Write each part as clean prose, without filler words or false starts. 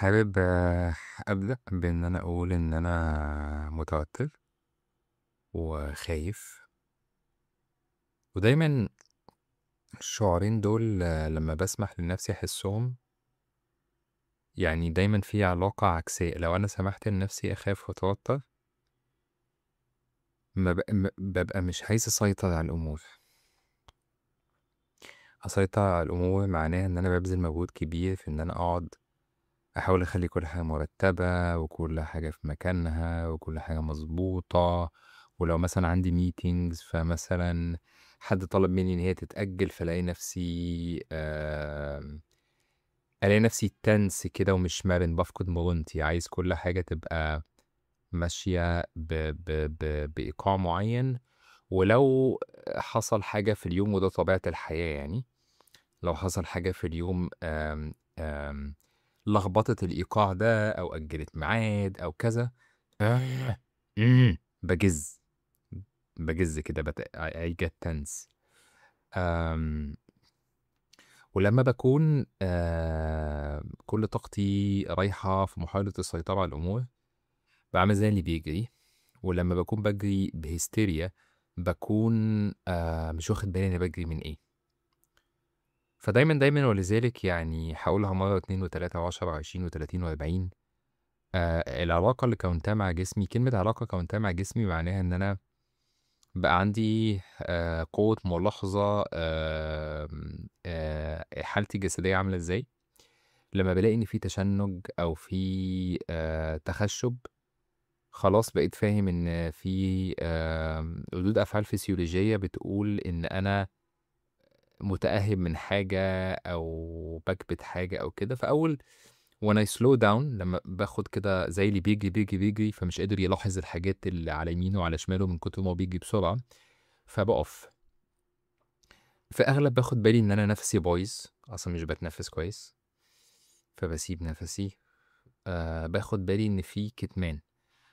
حابب أبدأ بإن أنا أقول إن أنا متوتر وخايف، ودايماً الشعورين دول لما بسمح لنفسي أحسهم دايماً في علاقة عكسية. لو أنا سمحت لنفسي أخاف وأتوتر ببقى مش عايز أسيطر على الأمور. أسيطر على الأمور معناها إن أنا ببذل مجهود كبير في إن أنا أقعد أحاول أخلي كل حاجة مرتبة وكل حاجة في مكانها وكل حاجة مظبوطة، ولو مثلاً عندي meetings فمثلاً حد طلب مني إن هي تتأجل فلاقي نفسي ألاقي نفسي tense كده ومش مرن، بفقد مرونتي، عايز كل حاجة تبقى ماشية بإيقاع معين. ولو حصل حاجة في اليوم، وده طبيعة الحياة، لو حصل حاجة في اليوم آم، آم، لخبطت الإيقاع ده أو أجلت ميعاد أو كذا، بجز كده، I get tense. ولما بكون كل طاقتي رايحة في محاولة السيطرة على الأمور بعمل زي اللي بيجري، ولما بكون بجري بهستيريا بكون مش واخد بالي أنا بجري من إيه. فدايماً، دايماً، ولذلك هقولها مرة واتنين وتلاتة وعشرة وعشرين وتلاتين وأربعين، العلاقة اللي كونتها مع جسمي، كلمة علاقة كونتها مع جسمي معناها إن أنا بقى عندي قوة ملاحظة، حالتي الجسدية عاملة إزاي. لما بلاقي إن في تشنج أو في تخشب، خلاص بقيت فاهم إن في ردود أفعال فسيولوجية بتقول إن أنا متأهب من حاجة أو بكبت حاجة أو كده. فأول when I slow down، لما باخد كده زي اللي بيجري بيجري بيجري فمش قادر يلاحظ الحاجات اللي على يمينه وعلى شماله من كتر ما هو بيجري بسرعة، فبقف. في أغلب باخد بالي إن أنا نفسي بايظ، أصلا مش بتنفس كويس، فبسيب نفسي. باخد بالي إن في كتمان.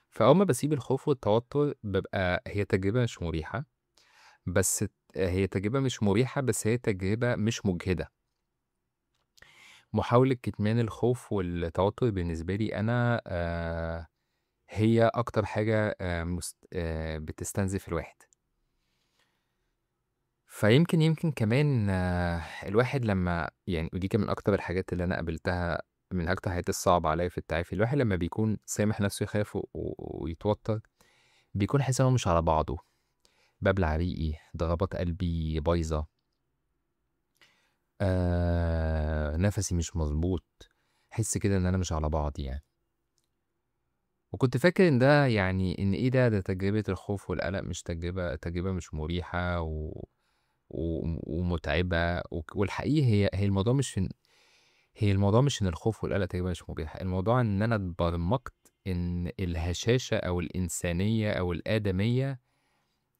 فأول ما بسيب الخوف والتوتر ببقى هي تجربة مش مريحة، بس هي تجربة مش مريحة، بس هي تجربة مش مجهدة. محاولة كتمان الخوف والتوتر بالنسبة لي أنا، هي أكتر حاجة، بتستنزف الواحد. فيمكن، يمكن كمان، الواحد لما، يعني ودي كان من أكتر الحاجات اللي أنا قابلتها، من أكتر الحاجات الصعبة عليا في التعافي، الواحد لما بيكون سامح نفسه يخاف ويتوتر بيكون حاسس إن هو مش على بعضه، ببلع ريقي، ضربات قلبي بايظة، نفسي مش مظبوط، حس كده إن أنا مش على بعضي. وكنت فاكر إن ده يعني إن إيه ده، ده تجربة الخوف والقلق مش تجربة، تجربة مش مريحة ومتعبة، والحقيقة هي الموضوع مش إن، هي الموضوع مش إن الخوف والقلق تجربة مش مريحة، الموضوع إن أنا اتبرمجت إن الهشاشة أو الإنسانية أو الآدمية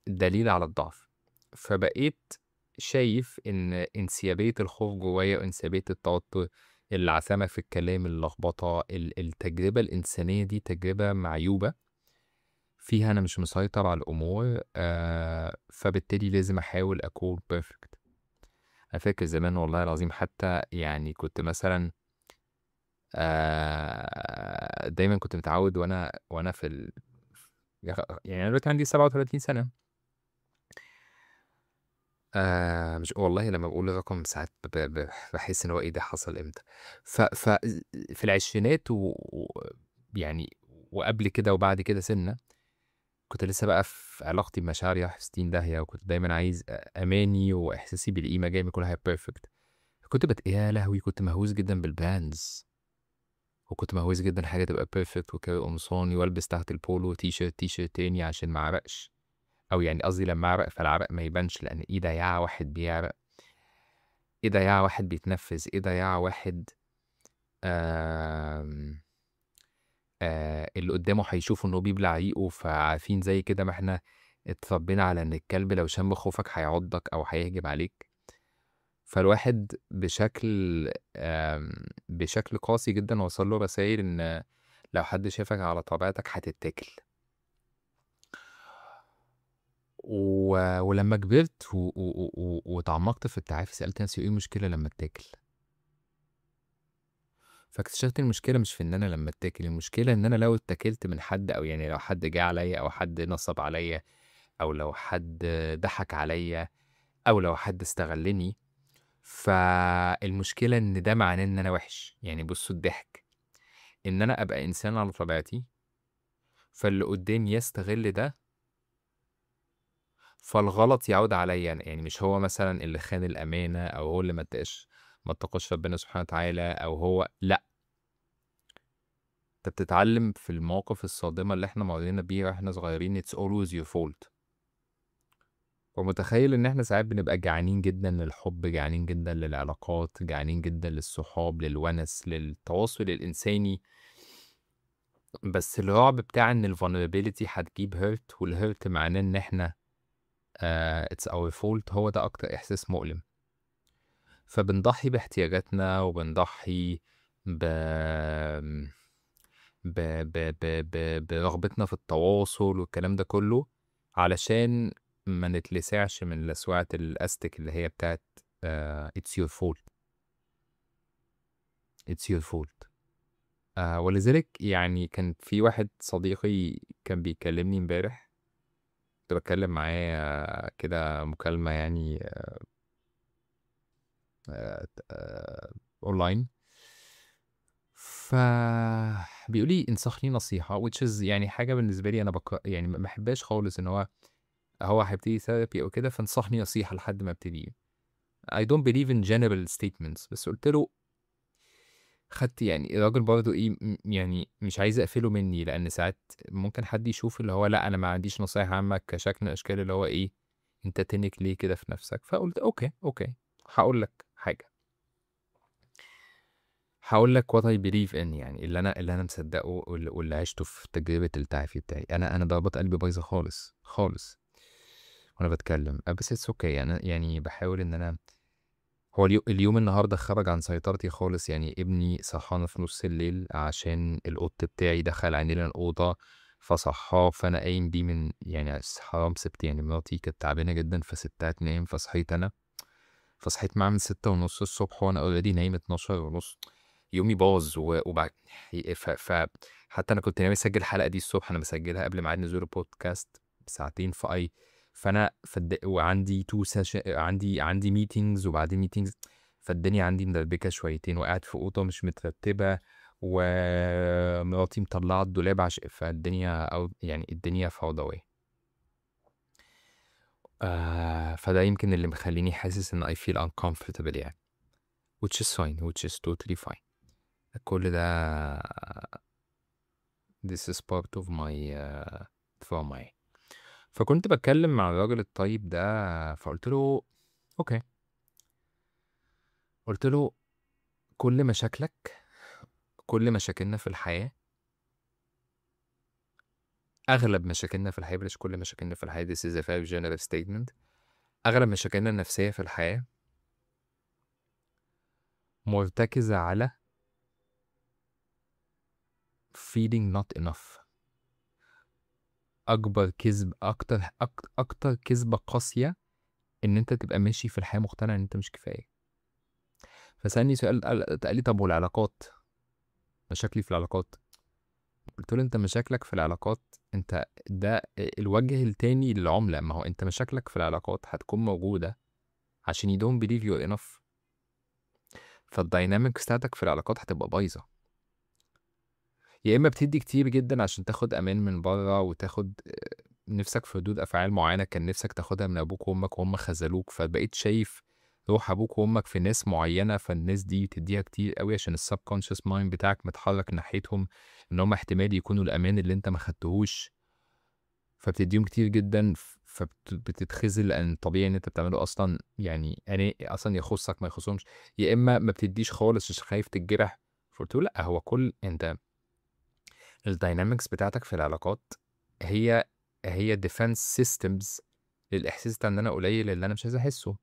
دليل على الضعف. فبقيت شايف إن انسيابية الخوف جوايا وانسيابية التوتر، العثمة في الكلام، اللخبطة، التجربة الإنسانية دي تجربة معيوبة فيها أنا مش مسيطر على الأمور، فبالتالي لازم أحاول أكون بيرفكت. أنا فاكر زمان والله العظيم حتى كنت مثلاً، دايماً كنت متعود وأنا في ال-، يا خ-، يعني أنا دلوقتي عندي 37 سنة، مش والله لما بقول الرقم ساعات بحس إن هو إيه ده حصل إمتى. في العشرينات وقبل كده وبعد كده سنة، كنت لسه بقى في علاقتي بمشاعري رايحة في 60 داهية، وكنت دايماً عايز أماني وإحساسي بالقيمة جاي من كل حاجة بيرفكت. كنت يا لهوي، كنت مهووس جداً بالبراندز، وكنت مهووس جداً حاجة تبقى بيرفكت، وكده قمصاني والبس تحت البولو تي شيرت تاني عشان ما اعرقش، أو يعني قصدي لما أعرق فالعرق ما يبانش، لأن إيه ده يا واحد بيعرق، إيه ده يا واحد بيتنفس، إيه ده يا واحد، اللي قدامه هيشوفه إن هو بيبلع ريقه. فعارفين زي كده ما إحنا اتربينا على إن الكلب لو شم خوفك هيعضك أو هيهجم عليك. فالواحد بشكل قاسي جداً وصل له رسائل إن لو حد شافك على طبيعتك هتتاكل. ولما كبرت وتعمقت في التعافي سألت نفسي إيه المشكلة لما اتاكل؟ فاكتشفت المشكلة مش في إن أنا لمّا أتاكل، المشكلة إن أنا لو اتاكلت من حد، أو يعني لو حد جه عليّا أو حد نصب عليّا أو لو حد ضحك عليّا أو لو حد استغلني، فالمشكلة إن ده معناه إن أنا وِحِش. يعني بصوا الضحك، إن أنا أبقى إنسان على طبيعتي، فاللي قدامي يستغل ده، فالغلط يعود عليا أنا. يعني مش هو مثلا اللي خان الأمانة أو هو اللي ما اتقاش ربنا سبحانه وتعالى أو هو، لأ، أنت بتتعلم في المواقف الصادمة اللي إحنا مرينا بيها وإحنا صغيرين it's always your fault. ومتخيل إن إحنا ساعات بنبقى جعانين جدا للحب، جعانين جدا للعلاقات، جعانين جدا للصحاب، للونس، للتواصل الإنساني، بس الرعب بتاع إن ال vulnerability هتجيب hurt، وال hurt معناه إن إحنا it's our fault، هو ده أكتر إحساس مؤلم. فبنضحي باحتياجاتنا وبنضحي ب ب ب ب ب برغبتنا في التواصل والكلام ده كله علشان ما نتلسعش من لسوعة الأستك اللي هي بتاعت it's your fault، it's your fault. ولذلك يعني كان في واحد صديقي كان بيكلمني امبارح، كنت بتكلم معاه كده مكالمة اونلاين، ف بيقول لي انصحني نصيحة، which is يعني حاجة بالنسبة لي أنا يعني ما بحبهاش خالص، إن هو هيبتدي therapy أو كده فانصحني نصيحة لحد ما ابتدي. I don't believe in general statements، بس قلت له خدت يعني الراجل برضه إيه، يعني مش عايز أقفله مني، لأن ساعات ممكن حد يشوف اللي هو لأ أنا ما عنديش نصايح عامة كشكل من الأشكال اللي هو إيه أنت تنك ليه كده في نفسك. فقلت okay هقول لك حاجة، هقول لك what I believe in، يعني اللي أنا مصدقه واللي عشته في تجربة التعافي بتاعي. أنا ضربات قلبي بايظة خالص خالص وأنا بتكلم، بس it's okay. أنا يعني بحاول إن أنا هو اليوم النهاردة خرج عن سيطرتي خالص. يعني ابني صحانا في نص الليل عشان القط بتاعي دخل علينا الأوضة فصحاه، فأنا قايم بيه من يعني حرام سبت، يعني مراتي كانت تعبانة جدا فسبتها تنام، فصحيت أنا، فصحيت معاه من 6:30 الصبح وأنا already نايم 12:30. يومي باظ وبعد حتى أنا كنت ناوي أسجل الحلقة دي الصبح، أنا بسجلها قبل ميعاد نزول البودكاست بساعتين، فأنا وعندي two session، عندي meetings وبعدين meetings، فالدنيا عندي مدربكة شويتين، وقاعد في أوضة مش مترتبة ومراتي مطلعة الدولاب فالدنيا أو يعني الدنيا فوضوية. فده يمكن اللي مخليني حاسس إن I feel uncomfortable يعني، which is fine, which is totally fine. كل ده this is part of my trauma يعني. فكنت بتكلم مع الراجل الطيب ده، فقلت له okay، قلت له كل مشاكلك، كل مشاكلنا في الحياة، أغلب مشاكلنا في الحياة، بلاش كل مشاكلنا في الحياة، this is a very general statement، أغلب مشاكلنا النفسية في الحياة مرتكزة على feeling not enough. أكبر كذب، أكتر كذبة قاسية إن أنت تبقى ماشي في الحياة مقتنع إن أنت مش كفاية. فسألني سؤال، قال لي طب والعلاقات، مشاكلي في العلاقات. قلت له أنت مشاكلك في العلاقات، أنت ده الوجه التاني للعملة. ما هو أنت مشاكلك في العلاقات هتكون موجودة عشان you don't believe you're enough، فال dynamics بتاعتك في العلاقات هتبقى بايظة. يا إما بتدي كتير جدا عشان تاخد أمان من بره وتاخد نفسك في ردود أفعال معينة كان نفسك تاخدها من أبوك وأمك وهم خذلوك، فبقيت شايف روح أبوك وأمك في ناس معينة، فالناس دي تديها كتير قوي عشان ال subconscious mind بتاعك متحرك ناحيتهم إن هم احتمال يكونوا الأمان اللي أنت ما خدتهوش، فبتديهم كتير جدا، فبتتخذل لأن طبيعي إن أنت بتعمله أصلا يعني أنا أصلا يخصك ما يخصهمش. يا إما ما بتديش خالص عشان خايف تتجرح. فقلت له لأ، هو كل أنت ال dynamics بتاعتك في العلاقات هي defense systems للإحساس بتاع إن أنا قليل اللي أنا مش عايز أحسه.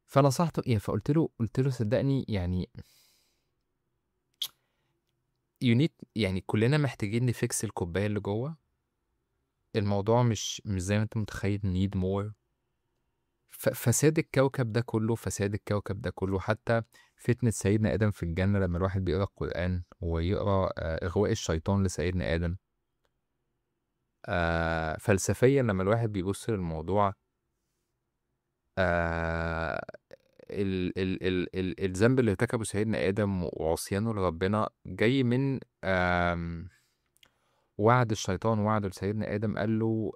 فنصحته يعني، فقلت له، قلت له صدقني يعني you need، يعني كلنا محتاجين ن fix الكوباية اللي جوه. الموضوع مش زي ما انت متخيل need more. فساد الكوكب ده كله، فساد الكوكب ده كله، حتى فتنة سيدنا آدم في الجنة لما الواحد بيقرأ القرآن ويقرأ إغواء الشيطان لسيدنا آدم، فلسفيا لما الواحد بيبص للموضوع، ال ال ال ال الذنب اللي ارتكبه سيدنا آدم وعصيانه لربنا جاي من وعد الشيطان، وعده لسيدنا آدم، قال له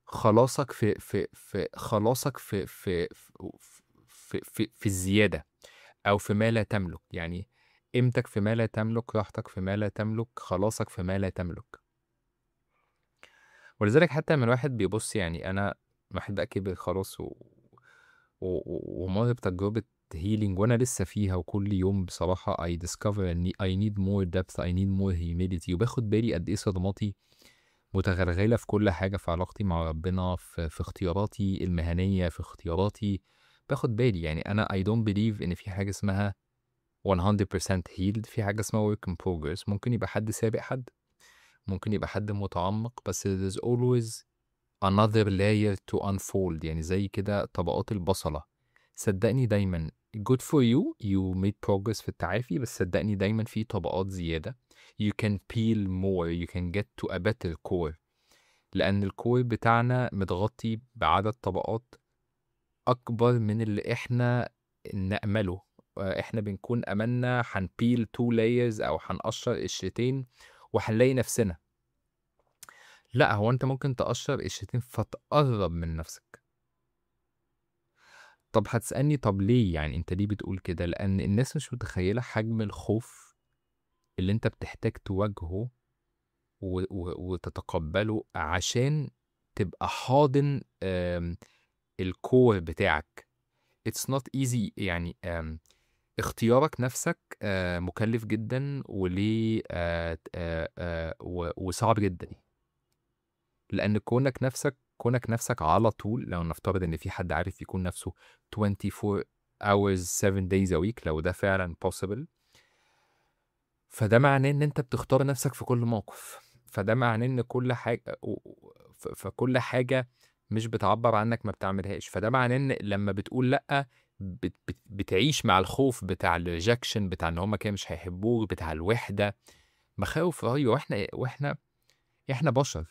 خلاصك في، في، في، خلاصك في، في، في، في، في الزيادة أو في ما لا تملك. يعني قيمتك في ما لا تملك، راحتك في ما لا تملك، خلاصك في ما لا تملك. ولذلك حتى لما الواحد بيبص، يعني أنا الواحد بقى كبر خلاص ومر بتجربة healing وأنا لسه فيها، وكل يوم بصراحة I discover إن I need more depth, I need more humility، وباخد بالي قد إيه صدماتي متغلغلة في كل حاجة، في علاقتي مع ربنا، في اختياراتي المهنية، في اختياراتي. باخد بالي، يعني أنا I don't believe إن في حاجة اسمها 100% healed، في حاجة اسمها work in progress. ممكن يبقى حد سابق حد، ممكن يبقى حد متعمق، بس there's always another layer to unfold، يعني زي كده طبقات البصلة. صدقني دايما good for you, you made progress في التعافي، بس صدقني دايما في طبقات زيادة. You can peel more, you can get to a better core، لأن ال core بتاعنا متغطي بعدد طبقات أكبر من اللي إحنا نأمله. إحنا بنكون أملنا هن peel 2 layers أو هنقشر قشرتين وهنلاقي نفسنا. لا، هو أنت ممكن تقشر قشرتين فتقرب من نفسك. طب هتسألني طب ليه؟ يعني أنت ليه بتقول كده؟ لأن الناس مش متخيلة حجم الخوف اللي أنت بتحتاج تواجهه وتتقبله عشان تبقى حاضن ال core بتاعك. It's not easy. اختيارك نفسك مكلف جدا وليه، وصعب جدا، لأن كونك نفسك على طول، لو نفترض إن في حد عارف يكون نفسه 24 hours 7 days a week، لو ده فعلا possible، فده معناه إن أنت بتختار نفسك في كل موقف، فده معناه إن كل حاجة، فكل حاجة مش بتعبر عنك ما بتعملهاش، فده معناه إن لما بتقول لأ، بتعيش مع الخوف بتاع ال rejection، بتاع إن هما كده مش هيحبوك، بتاع الوحدة، مخاوف رهيبة. إحنا بشر،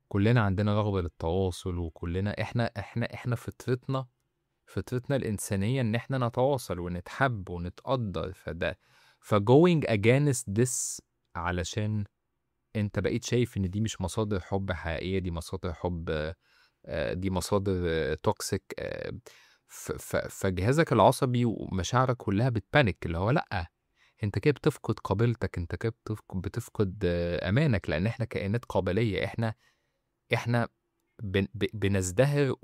كلنا عندنا رغبة للتواصل، وكلنا إحنا فطرتنا الإنسانية إن إحنا نتواصل ونتحب ونتقدر. ف going against this علشان أنت بقيت شايف إن دي مش مصادر حب حقيقية، دي مصادر حب، دي مصادر toxic، فجهازك العصبي ومشاعرك كلها بت panic، اللي هو لأ، أنت كده بتفقد قابلتك، أنت كده بتفقد أمانك، لأن إحنا كائنات قابلية، إحنا بنزدهر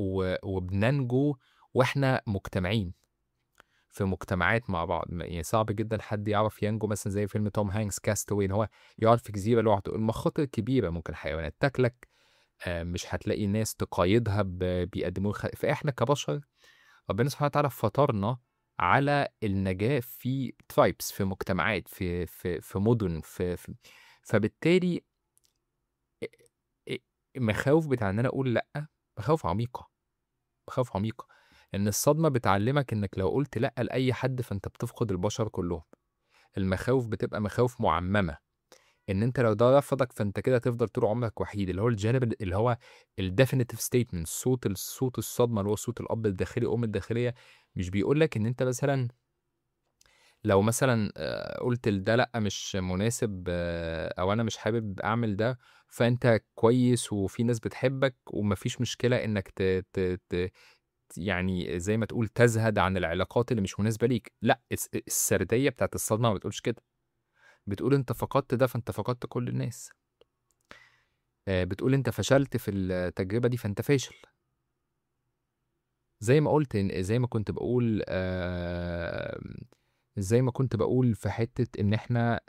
وبننجو وإحنا مجتمعين في مجتمعات مع بعض. صعب جدا حد يعرف ينجو، مثلا زي فيلم توم هانكس Cast Away، إن هو يقعد في جزيرة لوحده، المخاطر كبيرة، ممكن حيوانات تاكلك، مش هتلاقي ناس تقايضها بيقدموا فإحنا كبشر ربنا سبحانه وتعالى فطرنا على النجاة في tribes، في مجتمعات، في مدن، فبالتالي مخاوف بتاع إن أنا أقول لأ، مخاوف عميقة، مخاوف عميقة. إن الصدمة بتعلمك إنك لو قلت لأ لأي حد فأنت بتفقد البشر كلهم. المخاوف بتبقى مخاوف معممة، إن أنت لو ده رفضك فأنت كده هتفضل طول عمرك وحيد، اللي هو الجانب اللي هو ال definitive statement، صوت الصدمة اللي هو صوت الأب الداخلي والأم الداخلية، مش بيقول لك إن أنت مثلاً لو مثلاً، قلت لده لأ مش مناسب، أو أنا مش حابب أعمل ده، فأنت كويس وفي ناس بتحبك ومفيش مشكلة إنك زي ما تقول تزهد عن العلاقات اللي مش مناسبة ليك. لأ، السردية بتاعت الصدمة ما بتقولش كده، بتقول أنت فقدت ده فأنت فقدت كل الناس، بتقول أنت فشلت في التجربة دي فأنت فاشل. زي ما قلت، زي ما كنت بقول، زي ما كنت بقول في حتة إن إحنا،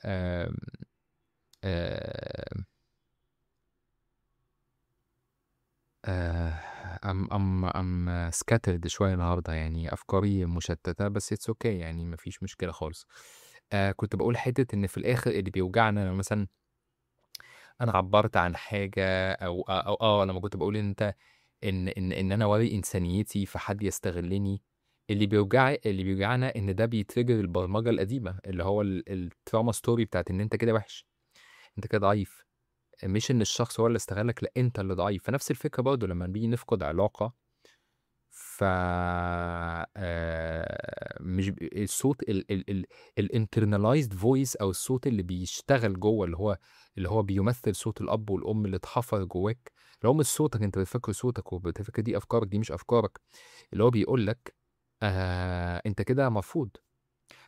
I'm scattered شوية النهاردة، أفكاري مشتتة، بس it's okay، مفيش مشكلة خالص. كنت بقول حتة إن في الآخر اللي بيوجعنا لو مثلاً أنا عبرت عن حاجة أو، أو، لما كنت بقول إن أنت إن إن إن أنا أوري إنسانيتي فحد يستغلني. اللي بيوجعنا إن ده بي trigger البرمجة القديمة اللي هو ال trauma story بتاعت إن أنت كده وحش، أنت كده ضعيف، مش إن الشخص هو اللي استغلك، لأ أنت اللي ضعيف. فنفس الفكرة برضه لما بنيجي نفقد علاقة، ف مش الصوت ال internalized voice او الصوت اللي بيشتغل جوه، اللي هو بيمثل صوت الاب والام اللي اتحفر جواك، اللي هو مش صوتك، انت بتفكر صوتك وبتفكر دي افكارك، دي مش افكارك، اللي هو بيقول لك انت كده مرفوض،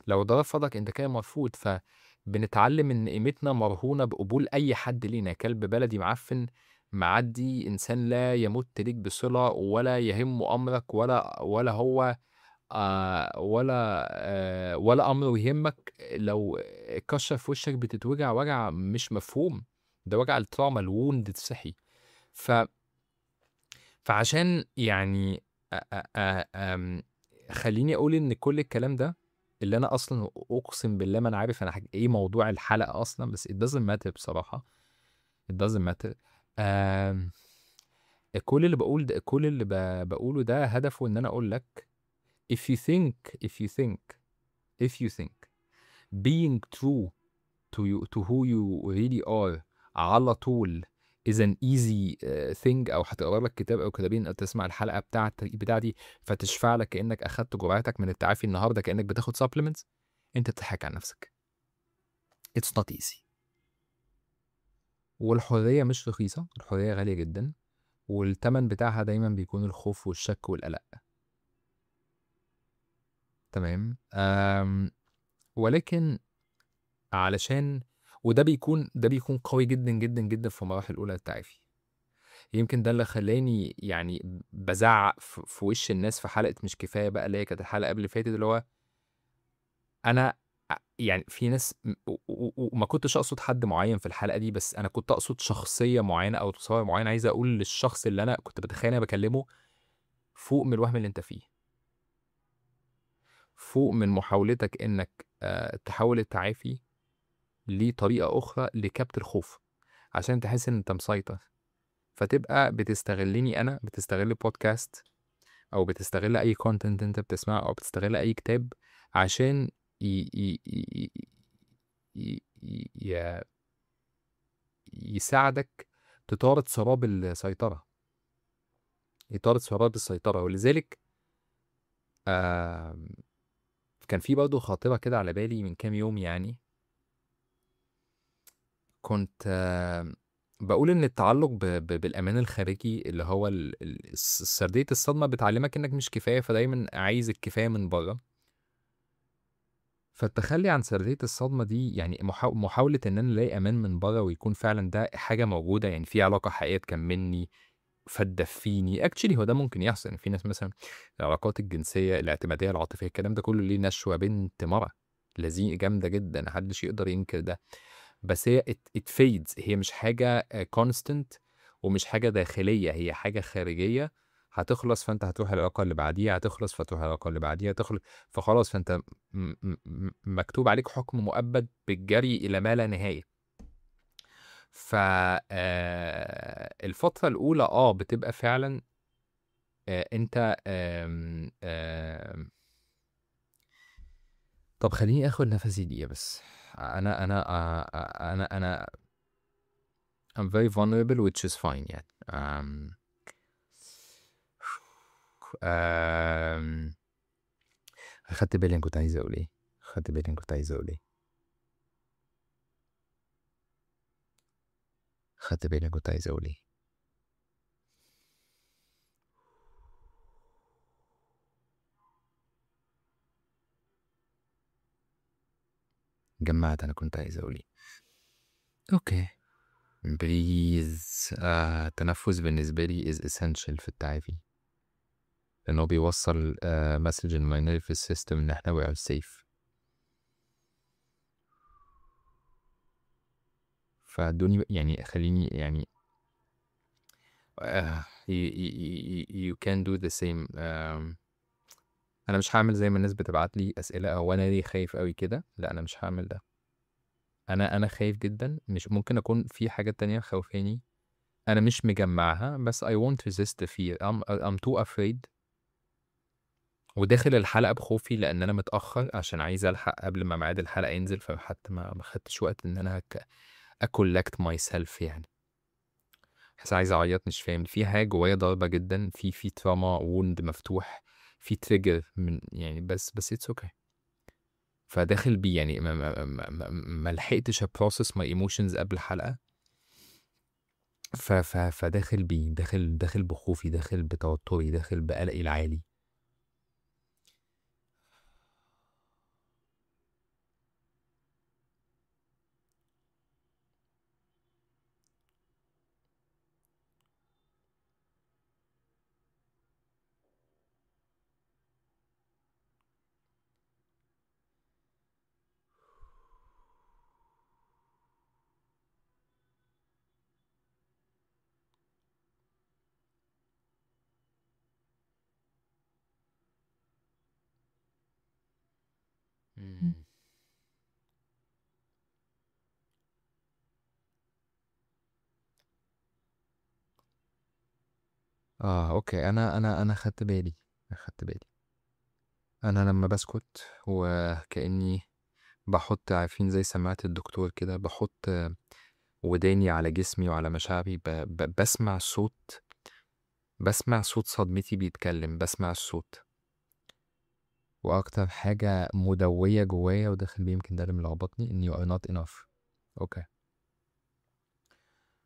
لو ده رفضك انت كده مرفوض. فبنتعلم ان قيمتنا مرهونه بقبول اي حد لينا، كلب بلدي معفن معدي، انسان لا يمت ليك بصله ولا يهمه امرك ولا هو ولا امره يهمك، لو اتكشر في وشك بتتوجع وجع مش مفهوم، ده وجع ال trauma ال wound الصحي. فعشان يعني خليني اقول ان كل الكلام ده اللي انا اصلا اقسم بالله ما انا عارف انا ايه موضوع الحلقة اصلا، بس it doesn't matter بصراحة، it doesn't matter. كل اللي بقول ده، كل اللي بقوله ده هدفه ان انا اقول لك if you think being true to you to who you really are على طول is an easy thing، او هتقرا لك كتاب او كتابين او تسمع الحلقة بتاعتي فتشفع لك كانك اخدت جرعتك من التعافي النهارده، كانك بتاخد supplements، انت بتضحك على نفسك. It's not easy. والحرية مش رخيصة، الحرية غالية جدا، والتمن بتاعها دايما بيكون الخوف والشك والقلق. تمام. ولكن علشان وده بيكون، ده بيكون قوي جدا جدا جدا في المراحل الاولى للتعافي. يمكن ده اللي خلاني بزعق في وش الناس في حلقة مش كفاية بقى، اللي هي كانت الحلقة قبل اللي فاتت، اللي هو انا في ناس وما كنتش اقصد حد معين في الحلقة دي، بس انا كنت اقصد شخصية معينة او تصور معين. عايز اقول للشخص اللي انا كنت بتخيل انا بكلمه، فوق من الوهم اللي انت فيه، فوق من محاولتك انك تحاول التعافي لطريقه اخرى لكبت الخوف عشان تحس ان انت مسيطر، فتبقى بتستغلني انا، بتستغل بودكاست او بتستغل اي content انت بتسمعه او بتستغل اي كتاب عشان يساعدك تطارد سراب السيطرة، يطارد سراب السيطرة. ولذلك كان في برضه خاطرة كده على بالي من كام يوم، كنت بقول إن التعلق بالأمان الخارجي اللي هو سردية الصدمة بتعلمك إنك مش كفاية، فدايما عايز الكفاية من بره. فالتخلي عن سردية الصدمة دي محاولة إن أنا ألاقي أمان من بره ويكون فعلا ده حاجة موجودة، في علاقة حقيقية تكملني فتدفيني. actually هو ده ممكن يحصل، في ناس مثلا العلاقات الجنسية الاعتمادية العاطفية الكلام ده كله ليه نشوة بنت مرة لذيذ جامدة جدا، محدش يقدر ينكر ده، بس هي it fades، هي مش حاجة constant ومش حاجة داخلية، هي حاجة خارجية هتخلص، فانت هتروح العلاقة اللي بعديها، هتخلص فتروح العلاقة اللي بعديها، تخلص فخلاص، فانت مكتوب عليك حكم مؤبد بالجري إلى ما لا نهاية. الفترة الأولى بتبقى فعلاً، أنت، طب خليني آخد نفسي دقيقة بس. أنا I'm very vulnerable which is fine يعني. خدت بالي أنا كنت عايز أقول إيه، خدت بالي أنا كنت عايز أقول إيه، خدت بالي أنا كنت عايز أقول إيه. جمعت أنا كنت عايز أقول إيه. okay please. التنفس بالنسبة لي is essential في التعافي، لأنه بيوصل message in my nervous system إن إحنا we are safe. فدوني يعني خليني يعني، you can do the same. أنا مش هعمل زي ما الناس بتبعت لي أسئلة أو أنا ليه خايف أوي كده، لا أنا مش هعمل ده. أنا خايف جدا، مش ممكن أكون في حاجات تانية خوفاني انا مش مجمعها، بس I won't resist the fear. I'm too afraid. وداخل الحلقة بخوفي لأن أنا متأخر عشان عايز ألحق قبل ما ميعاد الحلقة ينزل، فحتى ما خدتش وقت إن أنا أ collect myself يعني. بس عايز أعيط، مش فاهم، في حاجة جوايا ضاربة جدا، في trauma wound مفتوح، في trigger من يعني، بس it's okay. فداخل بيه يعني ما لحقتش أ process my emotions قبل الحلقة، فداخل بيه، داخل بخوفي، داخل بتوتري، داخل بقلقي العالي. okay، انا خدت بالي، خدت بالي. انا لما بسكت وكأني بحط، عارفين زي سماعة الدكتور كده، بحط وداني على جسمي وعلى مشاعري، بسمع صوت، بسمع صوت صدمتي بيتكلم، بسمع الصوت. واكتر حاجة مدوية جوايا وداخل بيه، يمكن ده اللي ملخبطني، ان you are not enough. okay،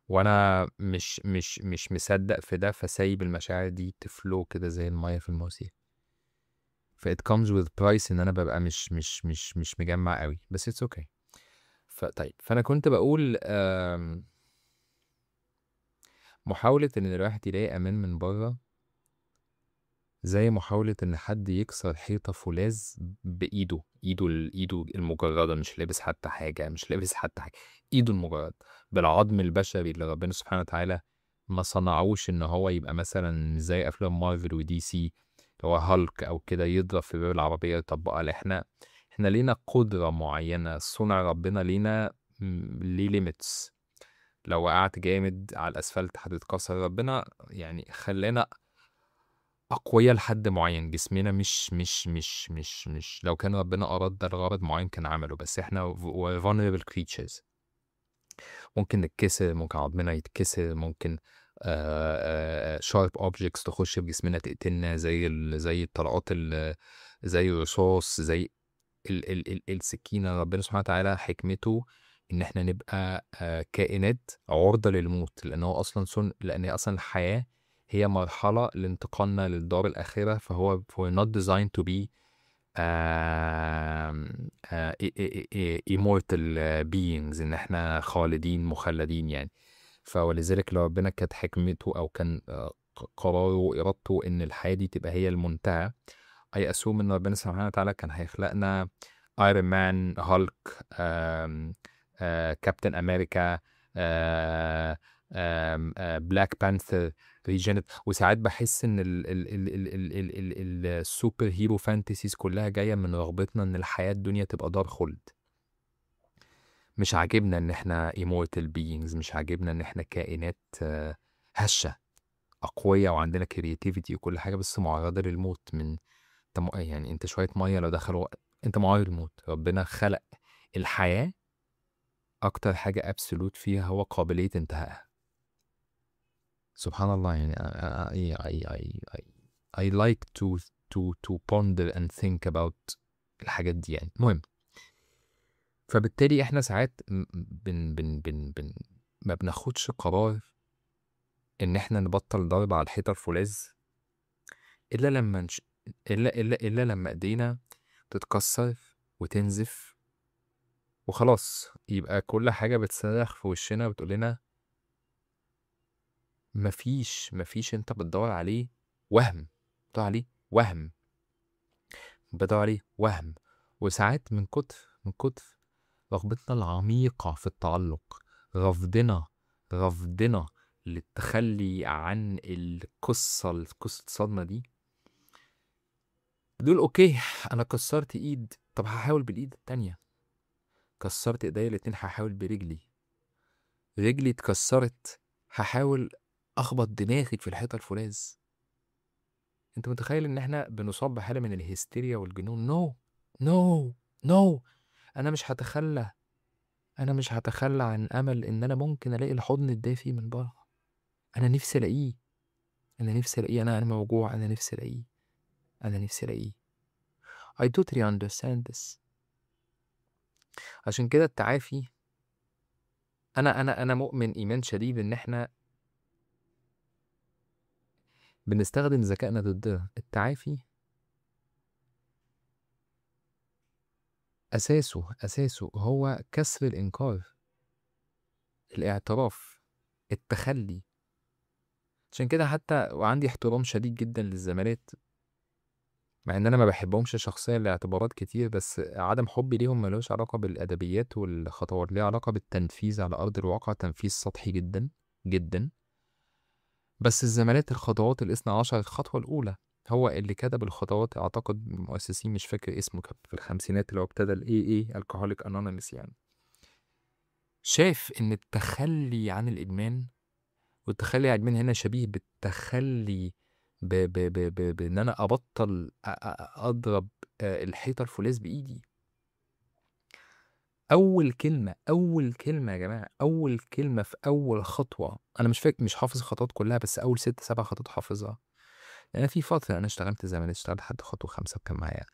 وانا مش مصدق في ده، فسايب المشاعر دي ت flow كده زي المية في المواسير. ف it comes with price ان انا ببقى مش مجمع قوي، بس it's okay. فطيب، فانا كنت بقول محاولة ان الواحد يلاقي امان من بره زي محاولة ان حد يكسر حيطة فولاذ بايده، ايده المجردة، مش لابس حتى حاجة، مش لابس حتى حاجة، ايده المجردة بالعظم البشري اللي ربنا سبحانه وتعالى ما صنعوش ان هو يبقى مثلا زي افلام مارفل ودي سي اللي هو هالك او كده يضرب في باب العربية يطبقها. لا، احنا لينا قدرة معينة، صنع ربنا لينا ليه limits. لو وقعت جامد على الاسفلت هتتكسر. ربنا يعني خلانا أقوياء لحد معين، جسمنا مش مش مش مش مش لو كان ربنا أراد ده لغرض معين كان عمله، بس إحنا we're vulnerable creatures. ممكن نتكسر، ممكن عظمنا يتكسر، ممكن sharp objects تخش في جسمنا تقتلنا، زي الطلقات زي الرصاص، زي ال ال ال السكينة. ربنا سبحانه وتعالى حكمته إن إحنا نبقى كائنات عرضة للموت، لأن هو أصلاً لأن أصلاً الحياة هي مرحلة لانتقالنا للدار الآخرة، فهو we're not designed to be immortal beings، إن إحنا خالدين مخلدين يعني. فولذلك لو ربنا كانت حكمته أو كان قراره وإرادته إن الحياة دي تبقى هي المنتهى، I assume إن ربنا سبحانه وتعالى كان هيخلقنا Iron Man، Hulk، Captain America، Black Panther، ريجنت. وساعات بحس ان ال ال ال ال ال ال ال ال superhero fantasies كلها جايه من رغبتنا ان الحياه الدنيا تبقى دار خلد. مش عاجبنا ان احنا immortal beings، مش عاجبنا ان احنا كائنات هشه اقوياء وعندنا creativity وكل حاجه، بس معرضه للموت. من يعني انت شويه ميه لو دخلوا انت معرض للموت. ربنا خلق الحياه اكتر حاجه absolute فيها هو قابليه انتهائها. سبحان الله يعني. I like to ponder and think about الحاجات دي يعني. المهم، فبالتالي احنا ساعات بن بن بن بن ما بناخدش قرار ان احنا نبطل ضرب على الحيطة الفولاذ الا لما الا الا الا لما ايدينا تتكسر وتنزف وخلاص، يبقى كل حاجة بتصرخ في وشنا وبتقول لنا مفيش انت بتدور عليه وهم، بتدور عليه وهم، بتدور عليه وهم. وساعات من كتر رغبتنا العميقة في التعلق، رفضنا للتخلي عن القصة، قصة الصدمة دي، دول okay انا كسرت ايد، طب هحاول بالايد التانية، كسرت ايديا الاتنين هحاول برجلي، رجلي اتكسرت هحاول اخبط دماغي في الحيطة الفولاذ. انت متخيل ان احنا بنصاب بحاله من الهستيريا والجنون؟ no no no، انا مش هتخلى، انا مش هتخلى عن امل ان انا ممكن الاقي الحضن الدافي من بره. انا نفسي الاقيه، انا نفسي الاقيه، انا موجوع، انا نفسي الاقيه، انا نفسي الاقيه. I totally understand this. عشان كده التعافي، انا مؤمن ايمان شديد ان احنا بنستخدم ذكائنا ضدنا. التعافي اساسه هو كسر الانكار، الاعتراف، التخلي. عشان كده حتى وعندي احترام شديد جدا للزمالات، مع ان انا ما بحبهمش شخصيا لاعتبارات كتير، بس عدم حبي ليهم ملوش علاقة بالادبيات والخطوات، ليه علاقة بالتنفيذ على ارض الواقع، تنفيذ سطحي جدا جدا. بس الزمالات الخطوات ال12، الخطوة الاولى هو اللي كتب الخطوات، اعتقد المؤسسين مش فاكر اسمه، كان في الخمسينات اللي هو ابتدى ال AA Alcoholic Anonymous يعني. شاف ان التخلي عن الادمان، والتخلي عن الادمان هنا شبيه بالتخلي ب ب ب ب بان انا ابطل اضرب الحيطة الفولاذ بايدي. اول كلمة، اول كلمة يا جماعة، اول كلمة في اول خطوة، انا مش فاكر، مش حافظ الخطوات كلها، بس اول 6 7 خطوات حافظها. لان في فترة انا اشتغلت زمالات، اشتغلت لحد خطوة 5 كان معايا،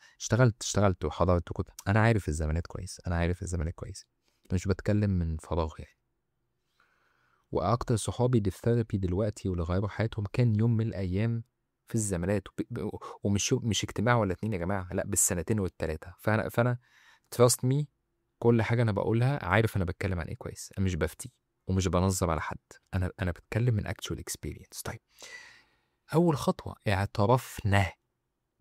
اشتغلت وحضرت وكنت انا عارف الزمالات كويس، انا عارف الزمالات كويس، مش بتكلم من فراغ يعني. واكتر صحابي اللي في therapy دلوقتي واللي غيروا حياتهم كان يوم من الايام في الزمالات، ومش مش اجتماع ولا 2 يا جماعة، لا بالسنتين والتلاته. فانا trust me، كل حاجة انا بقولها عارف انا بتكلم عن ايه كويس، انا مش بفتي ومش بنظر على حد، انا بتكلم من actual experience. طيب اول خطوة اعترفنا،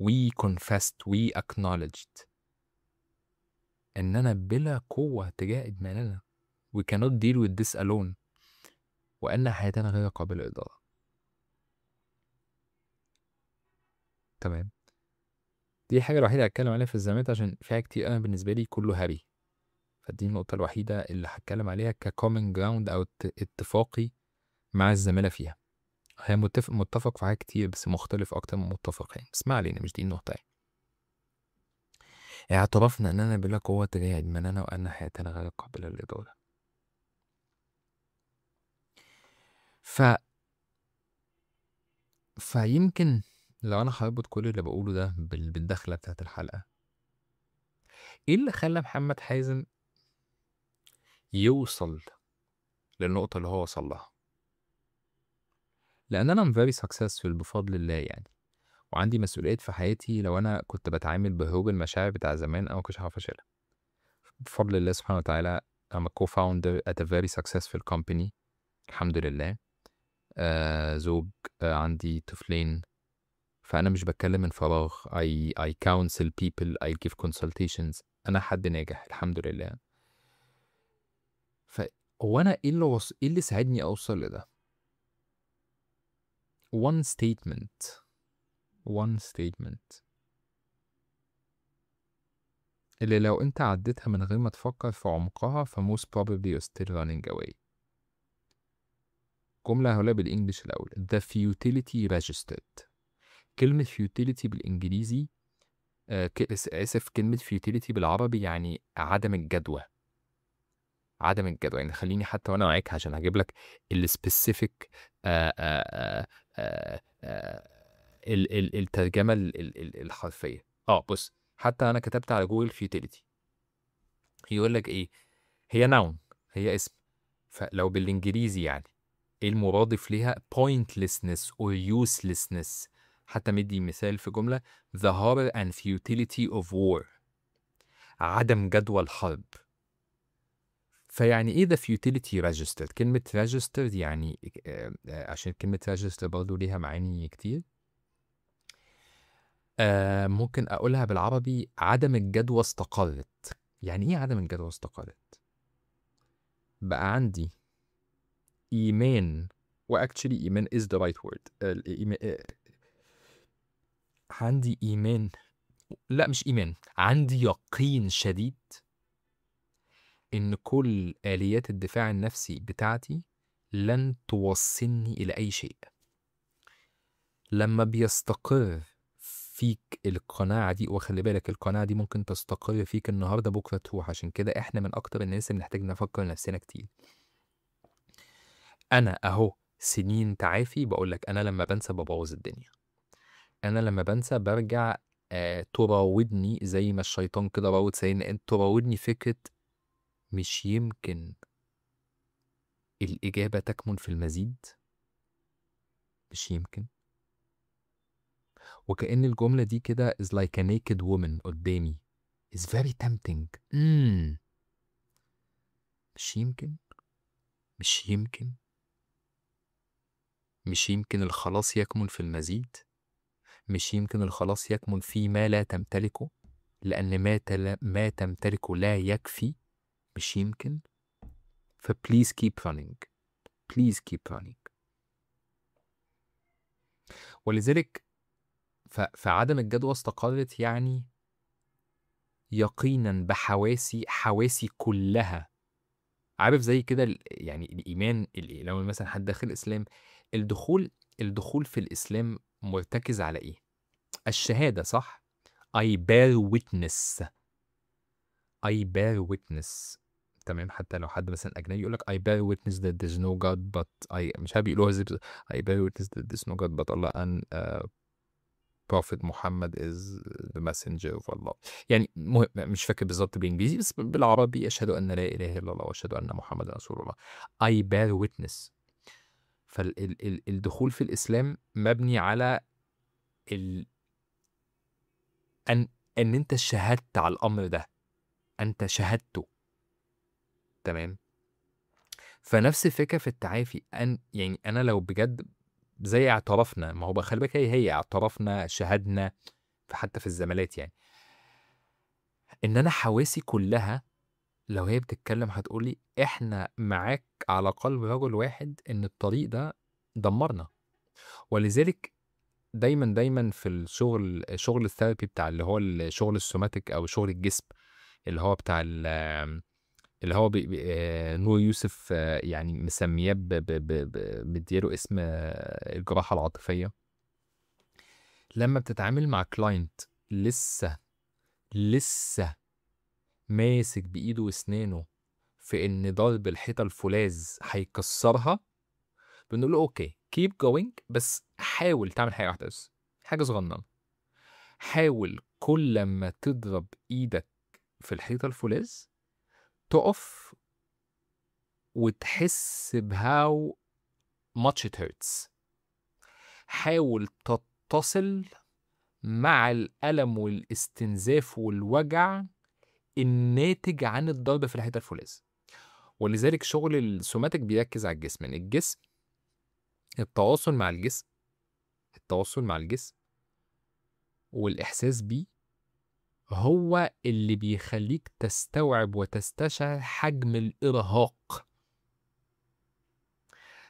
we confessed، we acknowledged ان انا بلا قوة تجاه ادماننا، we cannot deal with this alone، وان حياتنا غير قابله للادارة. تمام، دي الحاجة الوحيدة اللي هتكلم عليها في الزمالات، عشان في حاجات كتير انا بالنسبة لي كله هري، فدي النقطة الوحيدة اللي هتكلم عليها ك common ground او اتفاقي مع الزمالة فيها. هي متفق في حاجات كتير، بس مختلف اكتر من متفق يعني، بس ما علينا، مش دي النقطة يعني. اعترفنا اننا بلا قوة تجاه ادماننا وان حياتنا غير قابله للادارة. فيمكن لو انا هربط كل اللي بقوله ده بالدخله بتاعت الحلقة، ايه اللي خلى محمد حازم يوصل للنقطة اللي هو وصل لها؟ لان انا very successful بفضل الله يعني، وعندي مسؤوليات في حياتي. لو انا كنت بتعامل بهروب المشاعر بتاع زمان انا ما كنتش هعرف اشيلها. بفضل الله سبحانه وتعالى I'm a co-founder at a very successful company الحمد لله، زوج، عندي طفلين، فأنا مش بتكلم من فراغ. I counsel people، I give consultations، أنا حد ناجح الحمد لله. فهو أنا إيه اللي ساعدني أوصل لده؟ one statement، one statement اللي لو أنت عديتها من غير ما تفكر في عمقها ف most probably you're still running away. جملة هقولها بال English الأول، the futility registered. كلمة futility بالإنجليزي، آسف، كلمة futility بالعربي يعني عدم الجدوى. عدم الجدوى يعني خليني حتى وأنا معاك عشان هجيب لك ال specific الترجمة الحرفية. بص، حتى أنا كتبت على جوجل futility، يقول لك إيه؟ هي noun، هي اسم، فلو بالإنجليزي يعني إيه المرادف ليها؟ pointlessness or uselessness. حتى مدي مثال في جملة the horror and futility of war، عدم جدوى الحرب. فيعني إيه the futility registered؟ كلمة registered يعني عشان كلمة registered برضو ليها معاني كتير، ممكن أقولها بالعربي عدم الجدوى استقرت. يعني إيه عدم الجدوى استقرت؟ بقى عندي إيمان، و actually إيمان is the right word. عندي إيمان، لا مش إيمان، عندي يقين شديد إن كل آليات الدفاع النفسي بتاعتي لن توصلني إلى أي شيء. لما بيستقر فيك القناعة دي، وخلي بالك القناعة دي ممكن تستقر فيك النهاردة بكرة تروح، عشان كده احنا من أكتر الناس اللي نحتاج نفكر نفسنا كتير. أنا أهو سنين تعافي بقولك أنا لما بنسى ببوظ الدنيا، أنا لما بنسى برجع تراودني زي ما الشيطان كده راود سيدنا آدم، تراودني فكرة مش يمكن الإجابة تكمن في المزيد، مش يمكن. وكأن الجملة دي كده is like a naked woman قدامي، is very tempting. مش يمكن، مش يمكن، مش يمكن الخلاص يكمن في المزيد، مش يمكن الخلاص يكمن في ما لا تمتلكه، لأن ما تمتلكه لا يكفي، مش يمكن. ف please keep running، please keep running. ولذلك فعدم الجدوى استقرت يعني يقينا بحواسي، حواسي كلها. عارف زي كده يعني الإيمان، لو مثلا حد داخل الإسلام، الدخول في الإسلام مرتكز على إيه؟ الشهادة، صح؟ I bear witness، I bear witness، تمام؟ حتى لو حد مثلا أجنبي يقول لك I bear witness that there's no God but I، مش عارف بيقولوها ازاي، I bear witness that there's no God but Allah and Prophet Muhammad is the messenger of Allah. يعني مش فاكر بالظبط بالإنجليزي، بس بالعربي أشهد أن لا إله إلا الله وأشهد أن محمد رسول الله. I bear witness. فالدخول في الإسلام مبني على أن أنت شهدت على الأمر ده، أنت شهدته، تمام؟ فنفس الفكرة في التعافي، أن يعني أنا لو بجد زي اعترفنا، ما هو خلي بالك هي اعترفنا، شهدنا، حتى في الزمالات، يعني إن أنا حواسي كلها لو هي بتتكلم هتقولي إحنا معاك على قلب رجل واحد إن الطريق ده دمرنا. ولذلك دايما دايما في الشغل، شغل ال therapy بتاع اللي هو الشغل ال somatic أو شغل الجسم اللي هو بتاع اللي هو بي بي نور يوسف، يعني مسمياه مديله اسم الجراحة العاطفية. لما بتتعامل مع client لسه ماسك بإيده وأسنانه في إن ضرب الحيطة الفولاذ هيكسرها، بنقول له okay keep going، بس حاول تعمل حاجة واحدة بس، حاجة صغننة. حاول كل ما تضرب إيدك في الحيطة الفولاذ تقف وتحس ب how much it hurts. حاول تتصل مع الألم والاستنزاف والوجع الناتج عن الضرب في الحيطة الفولاذ. ولذلك شغل ال somatic بيركز على الجسم، إن الجسم، التواصل مع الجسم، التواصل مع الجسم والإحساس بيه هو اللي بيخليك تستوعب وتستشعر حجم الإرهاق.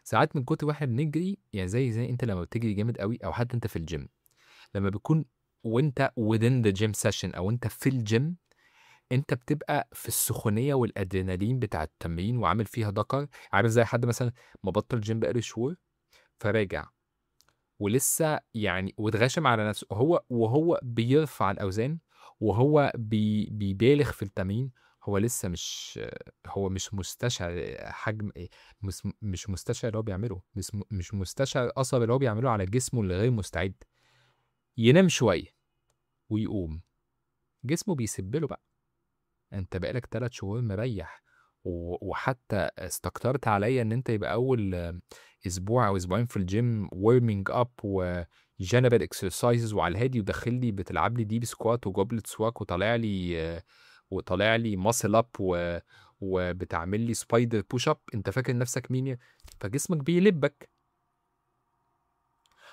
ساعات من كتر واحنا بنجري، يعني زي انت لما بتجري جامد قوي، او حتى انت في الجيم لما بيكون وانت within the gym session او انت في الجيم، انت بتبقى في السخونية والادرينالين بتاع التمرين وعامل فيها دكر. عارف زي حد مثلا مبطل جيم بقاله شهور فراجع ولسه يعني واتغشم على نفسه، وهو بيرفع الاوزان وهو بيبالغ في التمرين، هو لسه مش، هو مش مستشعر حجم ايه، مش مستشعر اللي هو بيعمله، مش مستشعر اثر اللي هو بيعمله على جسمه اللي غير مستعد. ينام شوية ويقوم جسمه بيسبله بقى، انت بقالك 3 شهور مريح، وحتى استكترت عليا ان انت يبقى اول اسبوع او اسبوعين في الجيم warming up و general exercises وعلى الهادي، وداخل لي بتلعب لي deep squat و goblet squat وطالع لي muscle up وبتعمل لي spider push up، انت فاكر نفسك مين فجسمك بيلبك.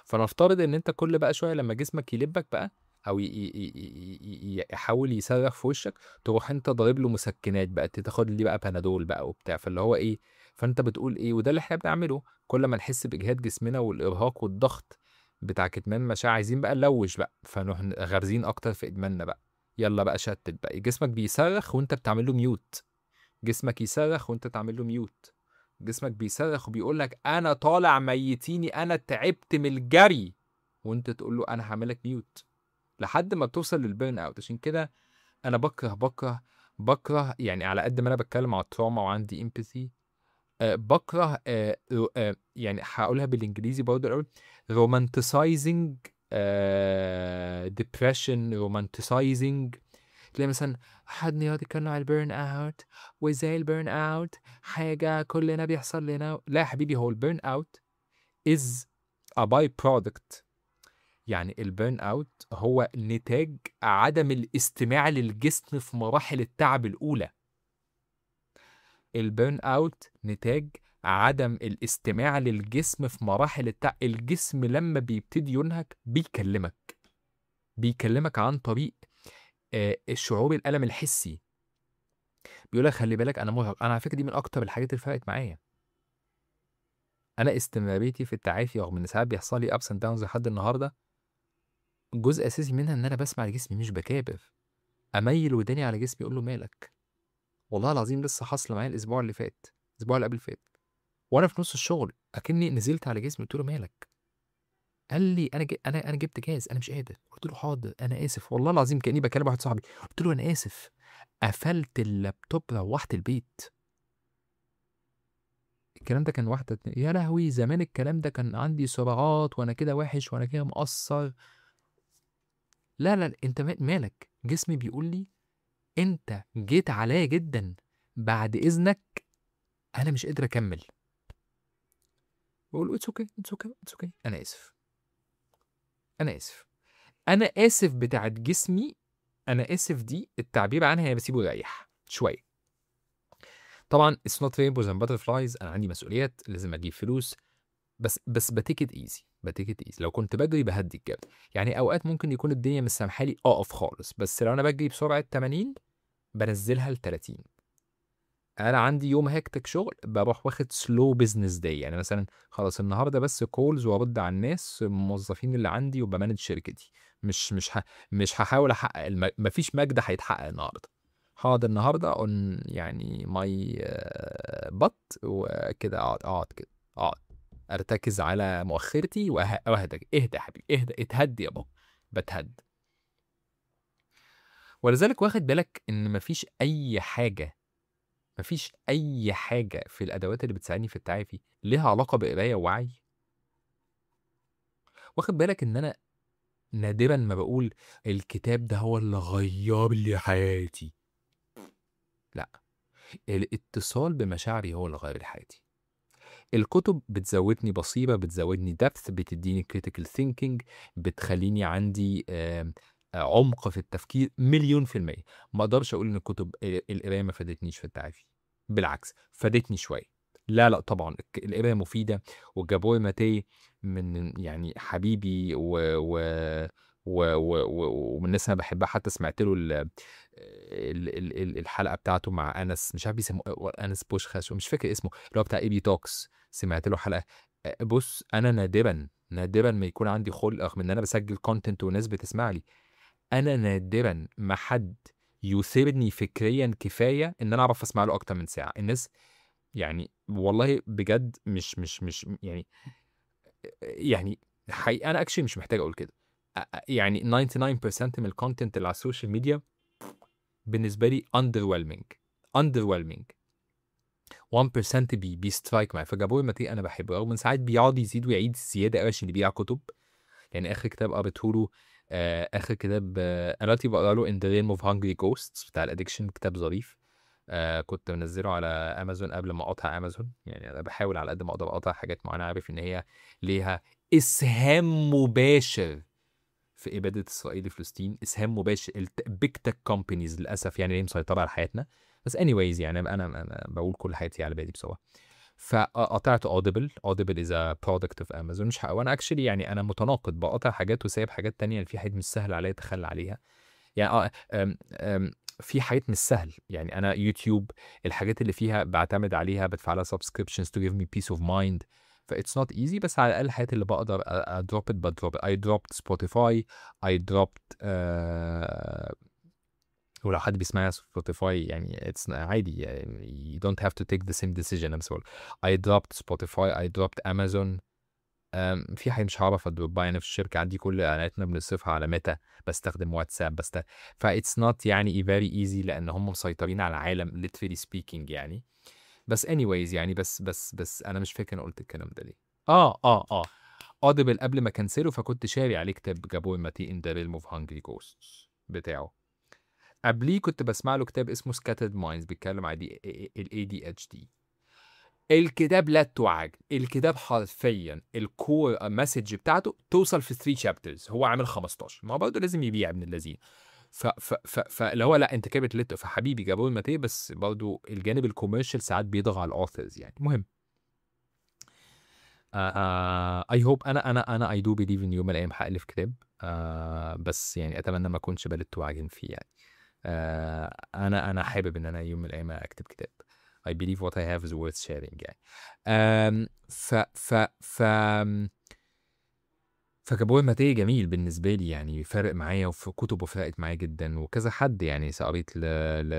فنفترض ان انت كل بقى شوية لما جسمك يلبك بقى او يحاول يصرخ في وشك، تروح انت ضارب له مسكنات بقى، تاخد لي بقى بنادول بقى وبتاع، فاللي هو ايه، فانت بتقول ايه؟ وده اللي احنا بنعمله كل ما نحس باجهاد جسمنا والارهاق والضغط بتاع كتمان مشاعر، عايزين بقى نلوش بقى، فنروح غارزين اكتر في ادماننا بقى، يلا بقى شتت بقى. جسمك بيصرخ وانت بتعمل له mute، جسمك يصرخ وانت تعمل له mute. جسمك بيصرخ وبيقول لك انا طالع ميتيني، انا تعبت من الجري، وانت تقول له انا هعملك mute لحد ما توصل لل burn out. عشان كده انا بكره بكره بكره، يعني على قد ما انا بتكلم على ال trauma وعندي empathy، بكره يعني هقولها بالانجليزي برضه الاول، romanticizing depression، romanticizing. تلاقي مثلا حد يقعد يتكلم على ال burn out وازاي ال burn out حاجة كلنا بيحصل لنا. لا يا حبيبي، هو ال burn out is a by product. يعني ال burn out هو نتاج عدم الاستماع للجسم في مراحل التعب الاولى. ال burn out نتاج عدم الاستماع للجسم في مراحل التعب. الجسم لما بيبتدي ينهك بيكلمك، بيكلمك عن طريق الشعور الألم الحسي، بيقول لك خلي بالك أنا مرهق. أنا على فكرة دي من أكتر الحاجات اللي فرقت معايا. أنا استمراريتي في التعافي رغم إن ساعات بيحصل لي ups and downs لحد النهاردة، جزء أساسي منها إن أنا بسمع لجسمي مش بكابر. أميل وداني على جسمي أقول له مالك؟ والله العظيم لسه حاصلة معايا الأسبوع اللي فات، الأسبوع اللي قبل فات، وأنا في نص الشغل أكني نزلت على جسمي قلت له مالك؟ قال لي أنا جبت جاز، أنا مش قادر. قلت له حاضر أنا آسف، والله العظيم كأني بكلم واحد صاحبي، قلت له أنا آسف. قفلت اللابتوب روحت البيت. الكلام ده كان واحدة اتنين. يا لهوي زمان الكلام ده كان عندي صراعات وأنا كده وحش وأنا كده مقصر. لا لا أنت مالك؟ جسمي بيقول لي أنت جيت عليا جدا، بعد إذنك أنا مش قادر أكمل. بقول له it's okay it's okay it's okay، أنا آسف أنا آسف أنا آسف بتاعت جسمي. أنا آسف دي التعبير عنها هي بسيبه يريح شوية. طبعا it's not rainbows and butterflies، أنا عندي مسؤوليات لازم أجيب فلوس، بس ب take it easy، ب take it easy. لو كنت بجري بهدي الجري، يعني أوقات ممكن يكون الدنيا مش سامحة لي أقف خالص، بس لو أنا بجري بسرعة 80 بنزلها ل 30. أنا عندي يوم hectic شغل بروح واخد slow business day، يعني مثلا خلاص النهارده بس calls وارد على الناس الموظفين اللي عندي وب manage شركتي، مش هحاول احقق مفيش مجد هيتحقق النهارده. هقعد النهارده on يعني my butt وكده، اقعد كده، اقعد ارتكز على مؤخرتي واهدى. اهدى يا حبيبي، اهدى، اتهدي يا بابا، بتهد. ولذلك واخد بالك ان مفيش اي حاجة، مفيش اي حاجة في الادوات اللي بتساعدني في التعافي ليها علاقة بقرايه ووعي. واخد بالك ان انا نادرا ما بقول الكتاب ده هو اللي غير لي حياتي. لا، الاتصال بمشاعري هو اللي غير لي حياتي. الكتب بتزودني بصيرة، بتزودني depth، بتديني critical thinking، بتخليني عندي عمق في التفكير 1,000,000%. ما اقدرش اقول ان الكتب القراية ما فادتنيش في التعافي، بالعكس فادتني شوية. لا لا طبعا القراية مفيدة، وجابور ماتيه من يعني حبيبي ومن الناس انا بحبها، حتى سمعت له الحلقة بتاعته مع انس، مش عارف بيسموه انس بوشخاش ومش فاكر اسمه، اللي هو بتاع اي بي talks، سمعت له حلقة. بص انا نادرا نادرا ما يكون عندي خلق، رغم ان انا بسجل content وناس بتسمع لي، انا نادرا ما حد يثيرني فكريا كفاية ان انا اعرف اسمع له اكتر من ساعة. الناس يعني والله بجد مش مش مش يعني يعني حقيقة انا actually مش محتاج اقول كده، يعني 99% من ال content اللي على ال social media بالنسبة لي underwhelming، underwhelming. 1% بي strike معايا. فجابور ماتيه انا بحبه، رغم ان ساعات بيقعد يزيد ويعيد زيادة قوي عشان يبيع كتب. يعني اخر كتاب قريته له، اخر كتاب، انا دلوقتي بقرا له In the Realm of Hungry Ghosts بتاع ال addiction، كتاب ظريف. كنت منزله على امازون قبل ما اقاطع امازون، يعني انا بحاول على قد ما اقدر اقاطع حاجات معينة عارف ان هي ليها اسهام مباشر في ابادة اسرائيل لفلسطين، اسهام مباشر big tech companies للاسف يعني اللي مسيطرة على حياتنا. بس anyways يعني انا بقول كل حياتي على بالي بصراحة. فقطعت Audible، Audible is a product of Amazon. مش وانا actually يعني انا متناقض، بقطع حاجات وسايب حاجات تانية، في حاجات مش سهل عليا اتخلى عليها. يعني آم، آم، في حاجات مش سهل، يعني انا يوتيوب الحاجات اللي فيها بعتمد عليها، بدفع لها subscriptions to give me peace of mind، ف it's not easy. بس على الاقل الحاجات اللي بقدر ا drop it ب drop it. I dropped Spotify، I dropped ولو حد بيسمعني على Spotify يعني it's عادي، يعني you don't have to take the same decision. انا بس بقول I dropped Spotify، I dropped Amazon. في حاجة مش هعرف ا drop ها. انا في الشركة عندي كل اعلاناتنا بنصرفها على ميتا، بستخدم واتساب بس، ف it's not يعني very easy لان هم مسيطرين على العالم literally speaking يعني. بس anyways يعني بس انا مش فاكر انا قلت الكلام ده ليه. Audible قبل ما كنسله، فكنت شاري عليه كتاب جابور ماتي In the Realm of Hungry Ghosts بتاعه. قبليه كنت بسمع له كتاب اسمه Scattered Minds، بيتكلم عن ال ADHD. الكتاب لا تعجب، الكتاب حرفيا ال core message بتاعته توصل في 3 chapters، هو عامل 15، ما هو برضه لازم يبيع ابن اللذين. ف ف ف فاللي هو لا انت كده بتلت. فحبيبي جابور ماتيه، بس برضه الجانب ال commercial ساعات بيضغط على ال authors يعني. المهم I hope انا I do believe ان يوم من الايام هالف كتاب، بس يعني اتمنى ما اكونش بلت وعجن فيه يعني. انا حابب ان انا يوم من الايام اكتب كتاب. I believe what I have is worth sharing يعني. ف ف ف فجابور ماتيه جميل بالنسبة لي يعني، فارق معايا وفي كتبه فرقت معايا جدا، وكذا حد يعني. قريت ل ل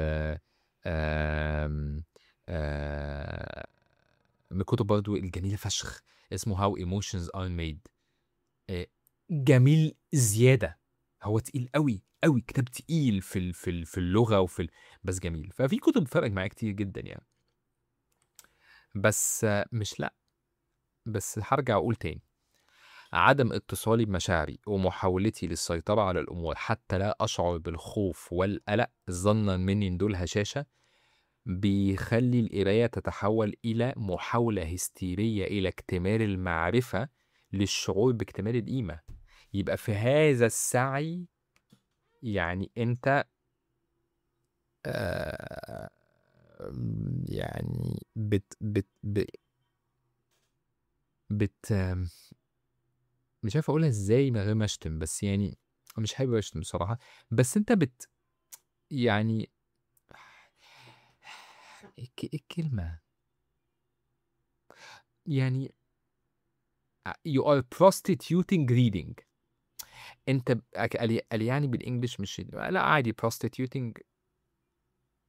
آم آه من الكتب برضو الجميلة فشخ اسمه How Emotions Are Made. جميل زيادة، هو تقيل قوي قوي، كتاب تقيل في اللغة بس جميل. ففي كتب فرقت معايا كتير جدا يعني. بس مش لا بس هرجع اقول تاني، عدم اتصالي بمشاعري ومحاولتي للسيطرة على الأمور حتى لا أشعر بالخوف والقلق ظنا مني إن دول هشاشة، بيخلي القراية تتحول إلى محاولة هستيرية إلى اكتمال المعرفة للشعور باكتمال القيمة. يبقى في هذا السعي يعني أنت يعني بت بت بت, بت مش عارف اقولها ازاي من غير ما اشتم، بس يعني مش حابب اشتم بصراحة. بس انت بت يعني ايه الكلمة يعني you are prostituting reading. انت قال يعني بال English مش لا عادي prostituting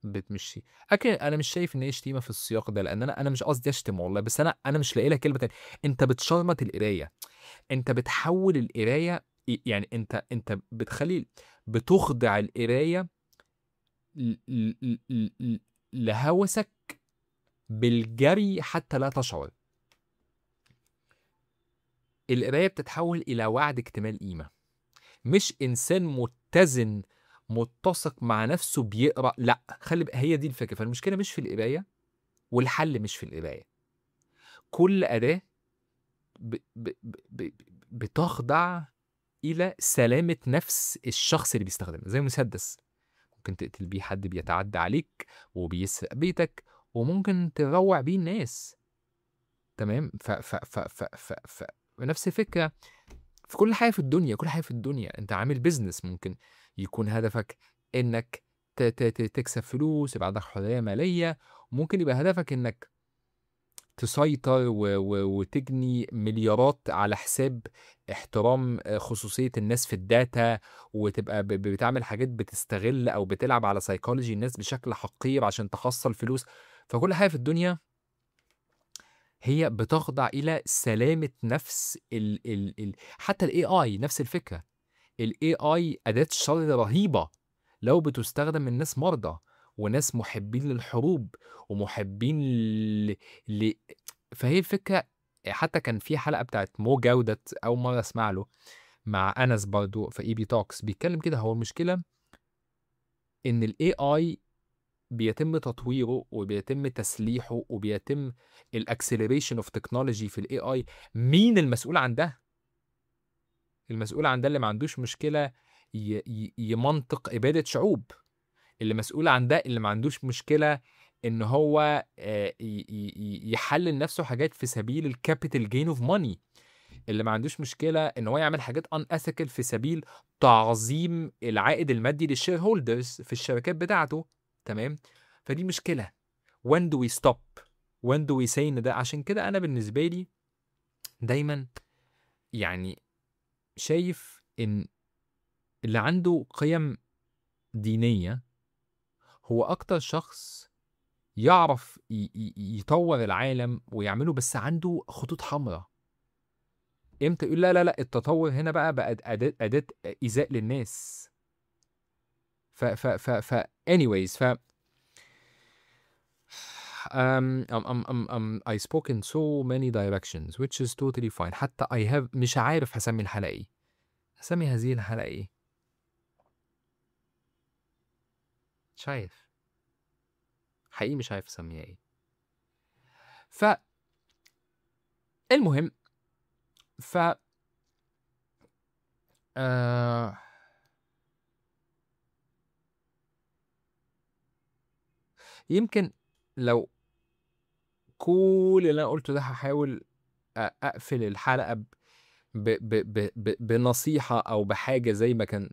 بتمشي. اكيد انا مش شايف ان هي شتيمه في السياق ده، لان انا مش قصدي اشتم والله، بس انا مش لاقي لها كلمة تانية. انت بتشرمط القراية، انت بتحول القراية يعني انت بتخلي بتخضع القراية لهوسك بالجري حتى لا تشعر. القراية بتتحول الى وعد اكتمال قيمة، مش انسان متزن متسق مع نفسه بيقرا، لا خلي هي دي الفكرة. فالمشكلة مش في القراية والحل مش في القراية. كل اداه بتخضع الى سلامه نفس الشخص اللي بيستخدمها. زي مسدس ممكن تقتل بيه حد بيتعدى عليك وبيسرق بيتك، وممكن تروع بيه الناس، تمام؟ ف ف ف ف ف ف نفس الفكرة في كل حاجة في الدنيا. كل حاجة في الدنيا انت عامل business ممكن يكون هدفك انك تكسب فلوس، يبقى عندك حرية ماليه، ممكن يبقى هدفك انك تسيطر وتجني مليارات على حساب احترام خصوصية الناس في ال data، وتبقى بتعمل حاجات بتستغل او بتلعب على psychology الناس بشكل حقير عشان تحصل فلوس. فكل حاجة في الدنيا هي بتخضع الى سلامه نفس ال ال ال حتى ال AI نفس الفكرة. ال AI اداه شر رهيبة لو بتستخدم من ناس مرضى وناس محبين للحروب ومحبين ل... فهي الفكرة. حتى كان في حلقة بتاعت مو جودة أول مرة أسمع له مع أنس برضو في EB Talks بيتكلم كده. هو المشكلة إن ال AI بيتم تطويره وبيتم تسليحه وبيتم ال acceleration of technology في ال AI. مين المسؤول عن ده؟ المسؤول عن ده اللي ما عندوش مشكلة يمنطق إبادة شعوب، اللي مسؤول عن ده اللي ما عندوش مشكلة إن هو يحلل نفسه حاجات في سبيل ال capital gain of money، اللي ما عندوش مشكلة إن هو يعمل حاجات unethical في سبيل تعظيم العائد المادي لل shareholders في الشركات بتاعته، تمام؟ فدي مشكلة. When do we stop؟ When do we say إن ده؟ عشان كده أنا بالنسبة لي دايما يعني شايف إن اللي عنده قيم دينية هو اكتر شخص يعرف يطور العالم ويعمله، بس عنده خطوط حمراء. امتى يقول لا لا لا التطور هنا بقى اداه ايذاء للناس. ف ف ف ف anyways ف I spoke in so many directions which is totally fine. حتى I have مش عارف هسمي الحلقة ايه، هسمي هذه الحلقة ايه مش عارف حقيقي، مش عارف اسميها ايه. ف المهم ف يمكن لو كل اللي انا قلته ده هحاول اقفل الحلقة ب ب ب ب بنصيحة او بحاجة زي ما كان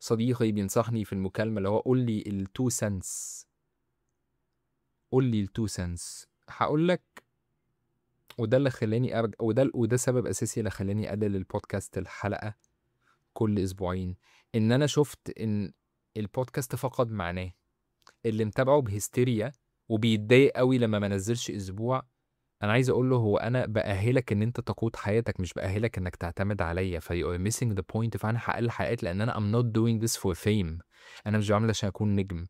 صديقي بينصحني في المكالمة، اللي هو قول لي ال two cents، قول لي ال two cents. هقول لك، وده اللي خلاني ارجع، وده سبب اساسي اللي خلاني اقلل البودكاست الحلقة كل اسبوعين، ان انا شفت ان البودكاست فقد معناه. اللي متابعه بهستيريا وبيتضايق قوي لما ما نزلش اسبوع، انا عايز اقول له هو انا باهلك ان انت تقود حياتك، مش باهلك انك تعتمد عليا. ف you are missing the point. فانا هقلل حلقات لان انا I'm not doing this for fame. انا مش بعمل عشان اكون نجم،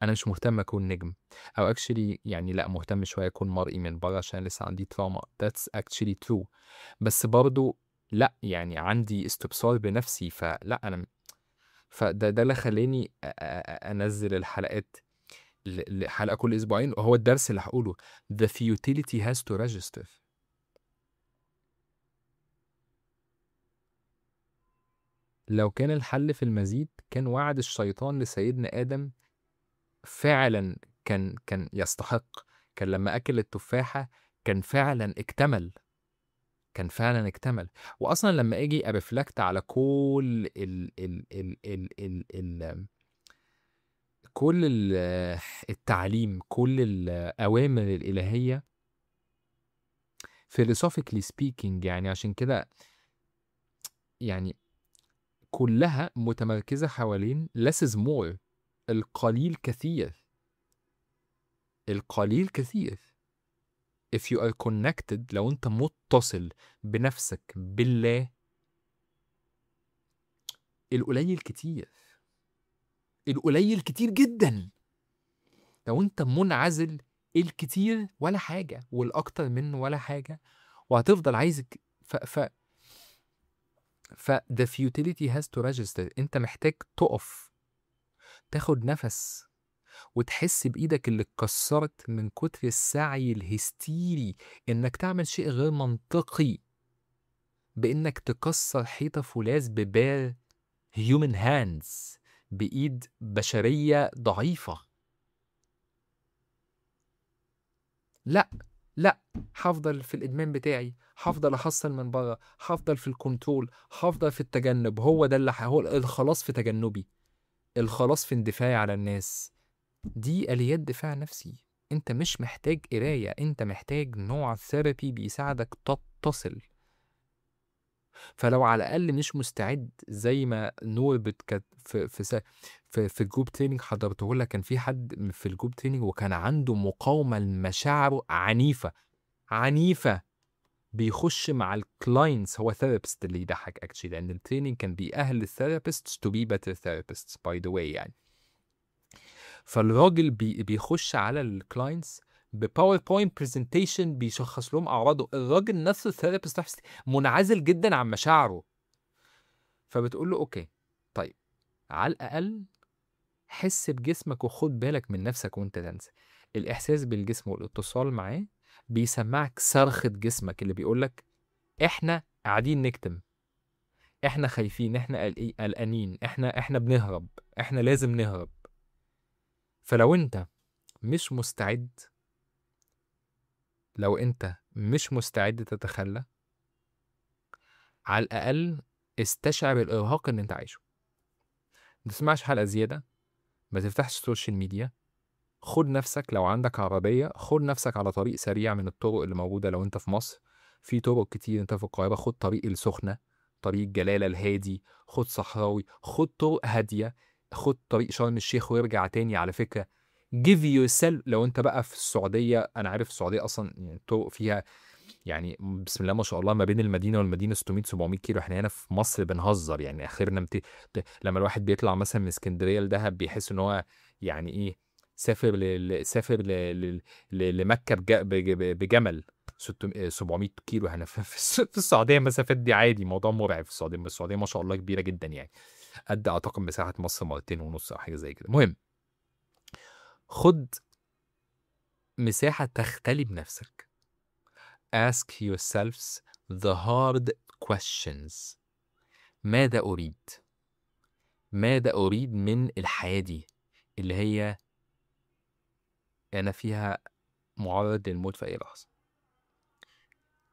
انا مش مهتم اكون نجم، او actually يعني لا مهتم شوية اكون مرئي من بره عشان لسه عندي trauma، that's actually true. بس برضو لا يعني عندي استبصار بنفسي، فلا انا فده ده اللي خلاني انزل الحلقات حلقة كل اسبوعين. وهو الدرس اللي هقوله the futility has to register. لو كان الحل في المزيد كان وعد الشيطان لسيدنا آدم فعلا كان يستحق، كان لما أكل التفاحة كان فعلا اكتمل، كان فعلا اكتمل. وأصلا لما أجي أ reflect على كل ال ال ال ال ال ال كل التعليم، كل الأوامر الإلهية philosophically speaking، يعني عشان كده يعني كلها متمركزة حوالين less is more، القليل كثير، القليل كثير. If you are connected، لو أنت متصل بنفسك بالله، القليل كتير، القليل كتير جدا. لو أنت منعزل، الكتير ولا حاجة والأكتر منه ولا حاجة، وهتفضل عايز ف the futility has to register. أنت محتاج تقف، تاخد نفس، وتحس بإيدك اللي اتكسرت من كتر السعي الهستيري إنك تعمل شيء غير منطقي، بإنك تكسر حيطة فولاذ ب bare human hands، بإيد بشرية ضعيفة. لا لا، هفضل في الإدمان بتاعي، هفضل أحصل من بره، هفضل في ال control، هفضل في التجنب. هو ده اللي هو الخلاص في تجنبي، الخلاص في اندفاعي على الناس. دي آليات دفاع نفسي. انت مش محتاج قراية، انت محتاج نوع therapy بيساعدك تتصل. فلو على الأقل مش مستعد، زي ما نور كانت في في في في group training حضرته لها، كان في حد في ال group training وكان عنده مقاومة لمشاعره عنيفة عنيفة، بيخش مع ال clients. هو therapist اللي يضحك actually، لأن ال training كان بيأهل ال therapists to be better therapists by the way يعني. فالراجل بيخش على ال clients ب PowerPoint presentation بيشخص لهم اعراضه. الراجل نفسه ال therapist منعزل جدا عن مشاعره. فبتقول له okay طيب، على الاقل حس بجسمك وخد بالك من نفسك وانت تنسى. الاحساس بالجسم والاتصال معاه بيسمعك صرخة جسمك اللي بيقولك احنا قاعدين نكتم، احنا خايفين، احنا قلقانين، احنا بنهرب، احنا لازم نهرب. فلو انت مش مستعد، لو انت مش مستعد تتخلى، على الاقل استشعر الارهاق اللي انت عايشه. ما تسمعش حلقة زيادة، ما تفتحش social media، خد نفسك لو عندك عربية، خد نفسك على طريق سريع من الطرق اللي موجودة. لو انت في مصر في طرق كتير، انت في القاهرة خد طريق السخنة، طريق جلالة الهادي، خد صحراوي، خد طرق هادية. خد طريق شرم الشيخ وارجع تاني. على فكرة give yourself، لو انت بقى في السعودية، انا عارف السعودية اصلا يعني الطرق فيها يعني بسم الله ما شاء الله ما بين المدينة والمدينة 600 700 كيلو. احنا هنا في مصر بنهزر يعني، اخرنا لما الواحد بيطلع مثلا من اسكندرية لدهب بيحس ان هو يعني ايه، سافر سافر لمكة بجمل 700 كيلو. احنا في السعودية المسافات دي عادي، موضوع مرعب في السعودية. بس السعودية ما شاء الله كبيرة جدا يعني، قد اعتقد مساحة مصر 2.5 او حاجة زي كده. المهم خد مساحة تختلي بنفسك. Ask yourselves the hard questions. ماذا أريد؟ ماذا أريد من الحياة دي اللي هي أنا فيها معرض للموت في أي لحظة؟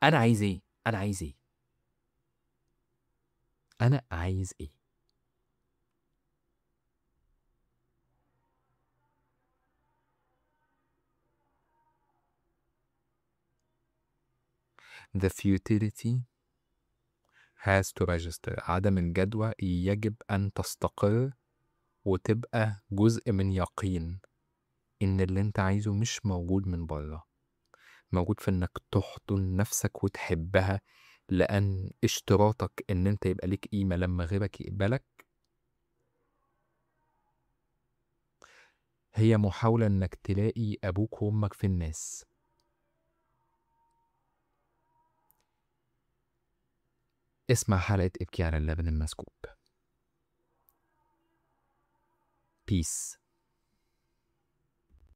أنا عايز إيه؟ أنا عايز إيه؟ أنا عايز إيه؟ The futility has to register. عدم الجدوى يجب أن تستقر وتبقى جزء من يقين إن اللي أنت عايزه مش موجود من بره، موجود في إنك تحضن نفسك وتحبها، لأن اشتراطك إن أنت يبقى ليك قيمة لما غيرك يقبلك هي محاولة إنك تلاقي أبوك وأمك في الناس. اسمع حلقة ابكي على اللبن المسكوب. Peace.